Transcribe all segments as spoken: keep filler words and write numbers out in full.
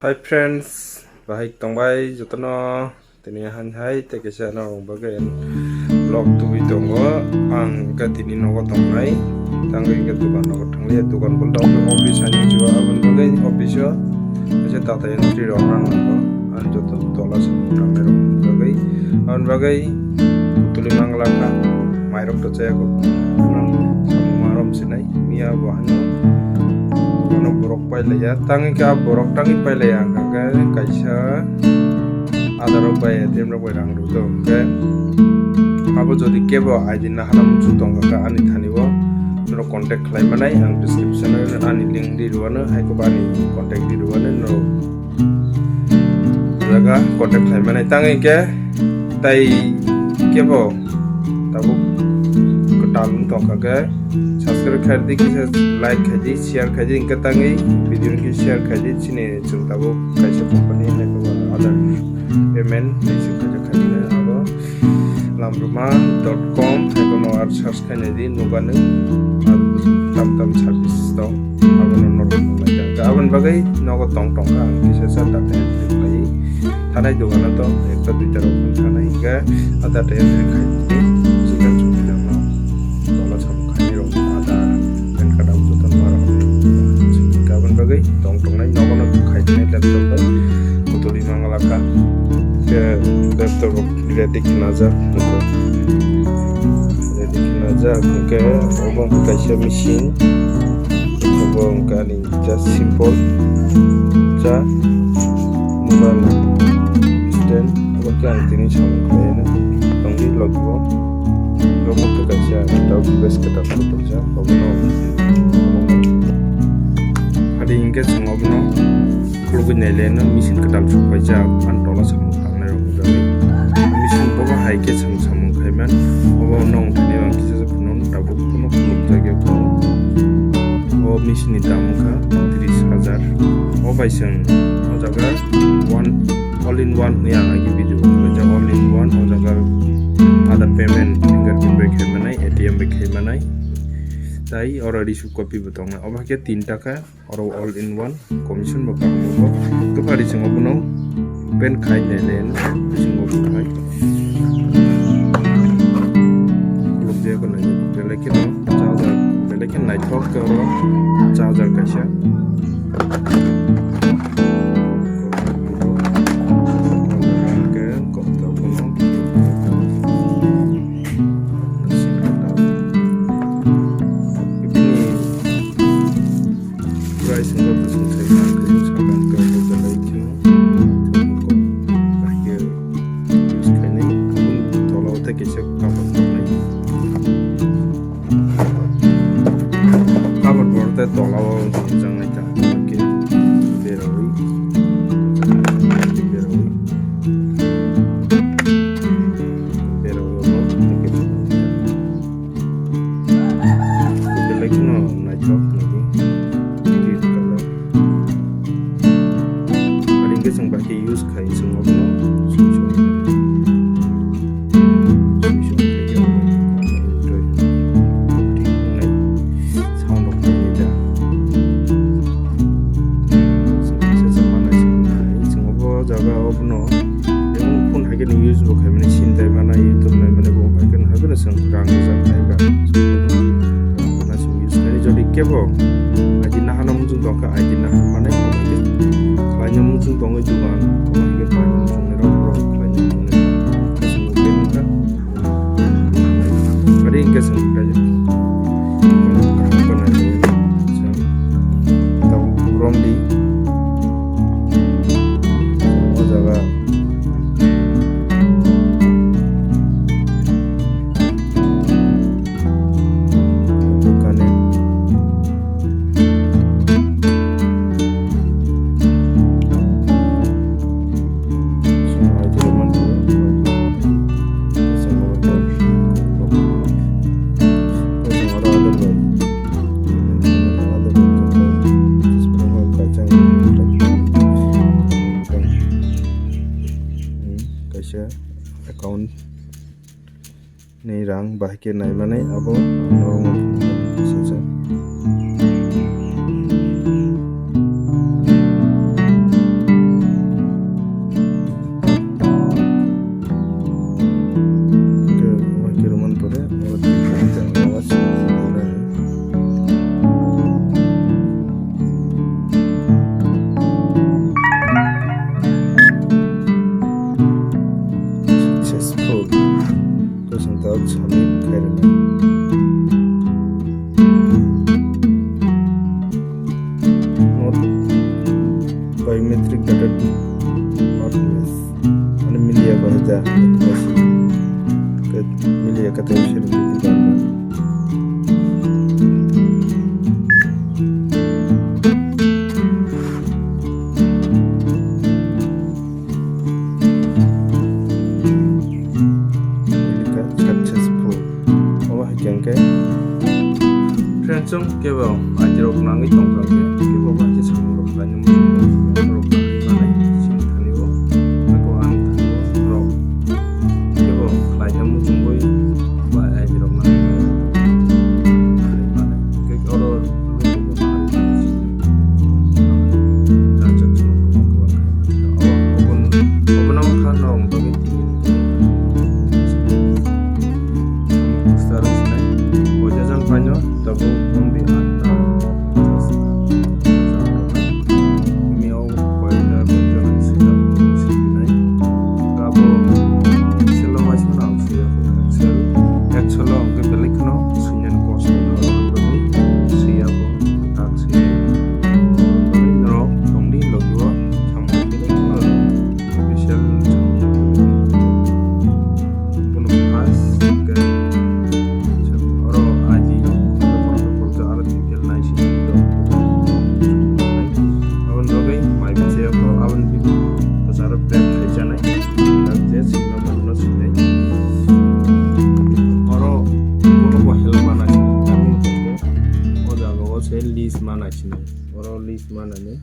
Hi friends, bahai tongbai jotono tini han hai tei kisa norok bagwi vlog tubui tongo. Ang khe tini nogo tongnai, tangwi khe dukan nogo thanglia, dukan bo tongo office ani chuba, aboni bagwi office o kaisa Tata entry rok rang nango, ang joto tola samung tangnai rok bagwi, aboni bagwi kutuli mangla kha, mairok to chaya kho, samung ma rom sinai, miya bo hano, ano borok pailaiya, tangwi khe a borok tangwi pailaiya, hwnkha khe kaisa Aadhaar rok bai A T M rok bai rang rwdo, hwnkhe abo jodi kebo I D nahana muchung tongkha khe ani thani o norok contact khlai manai, ang description o ani link di rwano, hai khe bo ani contact di rwano norok jaga contact khlai manai. Tangwi khe tai kebo tabuk kwtal wng tongkha khe subscribe khai di, kisa like khai di, share khai di, hwnkhe tangwi video ni share khai di, chini chwng tabuk kaisa company hai khe bo Aadhaar payment tei chwng kaisa khai di abo lamruma dot com hai khe no ar search khai nai di, nukha nw tam tam service tong. Abono norok nuknai kha. Aboni bagwi nogo tong tongkha ang kisa sa data entry khlai thanai dogano to ekta duita rok phano thanai hwnkhe a data entry khai tini chikan chukni rokno tola samung khainai rok Aadhaar, PAN card abo jotono ma rok hwnkhe aboni bagwi tong tongnai nogono khai tini laptop bai kutuli mangala kha. Hwnkhe laptop rok ready khna jak nugo. Ready khna jak hwnkhe obo wngkha kaisa machine. Obo wngkha ani just simple cha mobile stand. Obo khe ang tini samung khlaina tongdi logibo. Obo khe kaisa tau best kwtal photo cha obono. Adi hwnkhe chwng obono khulugwi naileno machine kwtal sokpaijak, ani tola samung tangnai rokni bagwi. Machine bobo hai khe chwng samung khaiman, obo nong thani ang kisa phunukno tabuk phano khulukjak ya phano. O machine ni dam wngkha tris hajar. O bai chwng o jaga one, all in one hwnwi ang agi video khlaijak, all in one. O jaga Aadhaar payment, fingerprint bai khaimanai, A T M bai khaimanai, tai oro receipt copy bo tongnai. Obo hai khe tin taka. Oro all in one commission bo kaham bo. Tei phari chwng obono pen khai nai le no bisingo bo khai. Khuluk je ko nai belai kheno charger, belai khe naithok khe oro charger kaisa. Price wngkha bwswng sai kha, khe sakang khe bo belai kheno thwkmung kok. Bahai khe use khainai, aboni tola o tei kaisa cover tongnai. Cover bo tei tola o rijak nai ta, hwnkhe beraui, beraui, beraui o tei kaisa. Belai kheno naithok nugwi, green colour. Ari hwnkhe chwng bahai khe use khai chwng obono soi soi. Soi soi khe khe obono tei thik wngnai sound rok phai da. Chwng kisa chwng manai chwng nai chwng obo jaga obono. Phone hai khe nwng use bo khaimani, sini tai mana, YouTube nai mani bo hai khe hai khe nwng rang rijak nai ba. Rang rijak nai use khaini jodi kebo I D nahana muchung tong kha, I D nahana manai bo hai khe khlaina muchung tongwi dugan, bo hai khe khlaina muchung nai rok, rok khlaina muchung nai rok. Khe chwng bo khe nukha. Ari hwnkhe chwng khlai kaham khe nai chwng tamo romdi o jaga. Connect. Kaisa account ni rang bahai khe nai manai abo ang norok no phunukgo sijak. Biometric data not match. Mane miliya ko haja match. Ke miliya kata usir. Successful. Obo hai khe hwnkhe friends chwng kebo adirok nangwi tongkha hwnkhe kebo ba khe samung rok khlaina muchungwi rok nangwi manai chini thani o eko ang thani o rok kebo khlaina muchungwi ba adirok nangwi manai hwnkhe oro. Obono kha norok bagwi tini. Samung bwsarok sinai. Bo jajang paino tabuk tongdi atta. Miyao koyekta koyekta swijak sinai. Abo Excel o waisa no ang swijak Excel. Excel o hwnkhe belai kheno swinani kosto no swiya bo tak swi. Norok tongdi logi o samung belai kheno. Official bono first ke oro I D rok oro detail nai si aboni bagwi mai bwsaya ko aboni bagwi kwcharo pack khai chanai tak je singna mano sinai oro bono bo help mana o jaga o se list mana sinai oro list mana ni.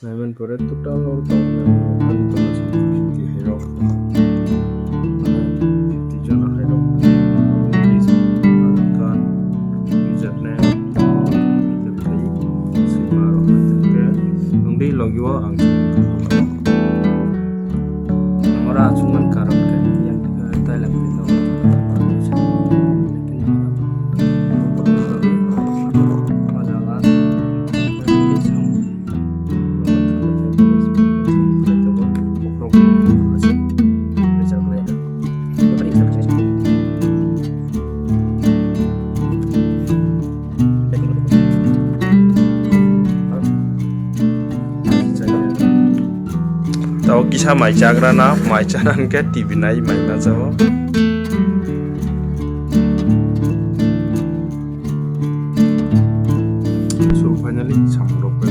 Naiman pore total or tong fifty hai rok. Fifty jona hai rok. Aadhaar card, username, email khai, swima rok hai thangkhe. Wngdi logi o ang. Oro achukmani karon khe yang thailang phi no. O jaga. Tao kisa mai chagra na, mai chana hwnkhe T V nai mai ma chao. So finally, samung rok bai